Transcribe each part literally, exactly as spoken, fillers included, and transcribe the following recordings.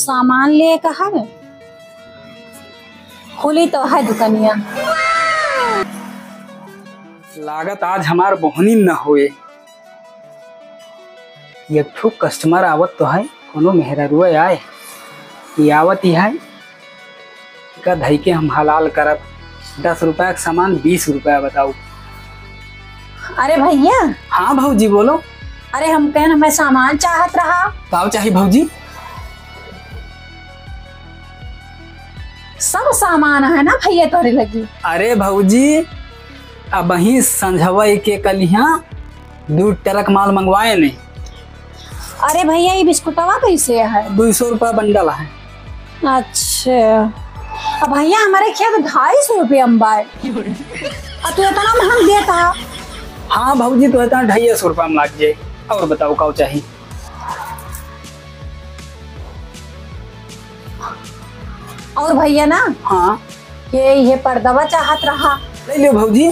सामान लेक है, खुली तो है दुकनिया। लागत आज हमार बोहनी न होए। एक ठो customer आवत तो है, कोनो मेहरारुआ आए, ई आवत ही है, एका धइके हम हलाल करब। दस रुपया क सामान बीस रुपया बताऊ। अरे भइया। हाँ भौजी, बोलो। अरे, हम कहन, हमें सामान चाहत रहा। का चाही भौजी? सब सामान है ना भइया तोहरे लगी? अरे भौजी, अबहीं संझवा के कलिहाँ दू ट्रक माल मंगवाए नहीं। अरे भइया, ई बिस्कुटवा कैसे है? दुई सौ रुपया बंडल है। अच्छा, अब भइया, हमरे खेत ढाई सौ रुपया में बाय, आ तू इतना महंग देता। हाँ भौजी, तो इतना ढाई सौ रुपया में लाग जाए। और बताओ, का चाही? और भइया ना, हाँ। ये, ये पर्दवा चाहत रहा। ले लियो भौजी।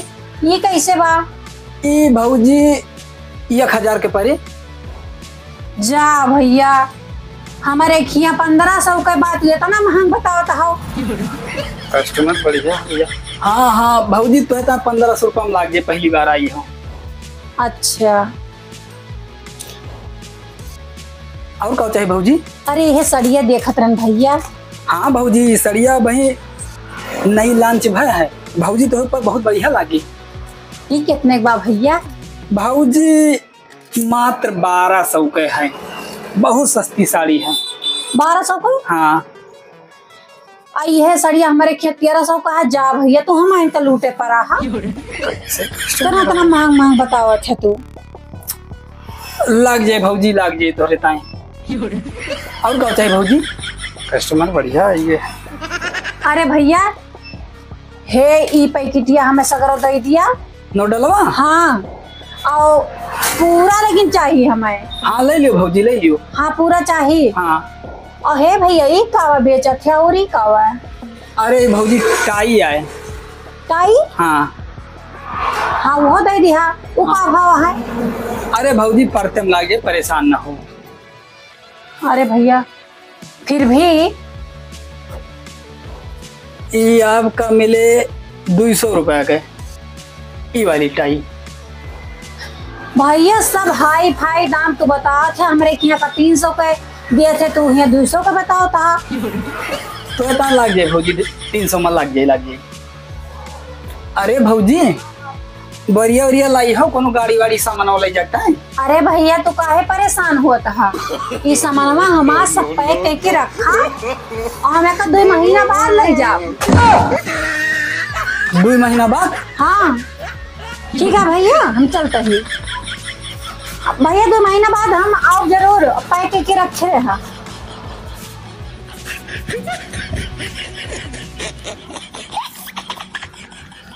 ये कैसे बा? ई भौजी एक हजार के परी। जा भइया, हमरे खिया पन्द्रह सौ के बात इतना महंग बतावत हो। Customer बढ़िया भइया। हाँ, हाँ भौजी, तो इतना पन्द्रह सौ रुपया में लाग जाए, पहली बार आई हो। अच्छा। और का चाही भौजी? अरे, यह सड़िया देखत रहन भइया। हाँ भौजी, ई सड़िया अबहीं नई launch भय है भौजी, तोहरे ऊपर बहुत बढ़िया लागी। ई कितने के बा भइया? भौजी, मात्र बारह सौ के है, बहुत सस्ती साड़ी है। बारह सौ के? हाँ। आ, यह सड़िया हमरे खिया तेरह सौ का है। जा भइया, तू हम आइन त लूटे परा हा। इतना, इतना महंग, महंग बतावत है तू। लाग जाए भौजी, लाग जाए तोहरे ताई। और का चाही भौजी? Customer बढ़िया है ये। अरे भइया, हे, ई पैकेटिया हमें सगरो दे दिया। नोडलवा? हाँ, और पूरा लेकिन चाहिए हमें। हाँ, ले लियो भौजी, ले लियो। हाँ, पूरा चाहिए। हाँ। और हे भइया, ई कावा बेचत है और ई कावा है? अरे भौजी, टाई आए। टाई? हाँ। हाँ, वो दे दिया। वो का भाव है? अरे भौजी, परते में लागे, परेशान ना हो। अरे भइया, फिर भी। ई आपका मिले दुई सौ रुपया के, ई वाली टाई। भइया, सब हाई फाई दाम तू बतावत है, हमरे किहाँ का तीन सौ के दिए थे, तू यहाँ दुई सौ के बतावत हा। तो इतना लाग जाए भौजी, तीन सौ में लाग जाए, लाग जाए। अरे भौजी, बरिया उरिया लाई हो, कोनो गाड़ी वाड़ी सामान ले जाता है। अरे भइया, तू काहे परेशान होत हा? ई सामानवा हमार सब pack करके रखा और हम एका दुई महीना बाद ले जाब। दुई महीना बाद? हाँ, ठीक है भइया, हम चलते ही। भइया, दुई महीना बाद हम आओ जरूर, pack करके रखे रहा।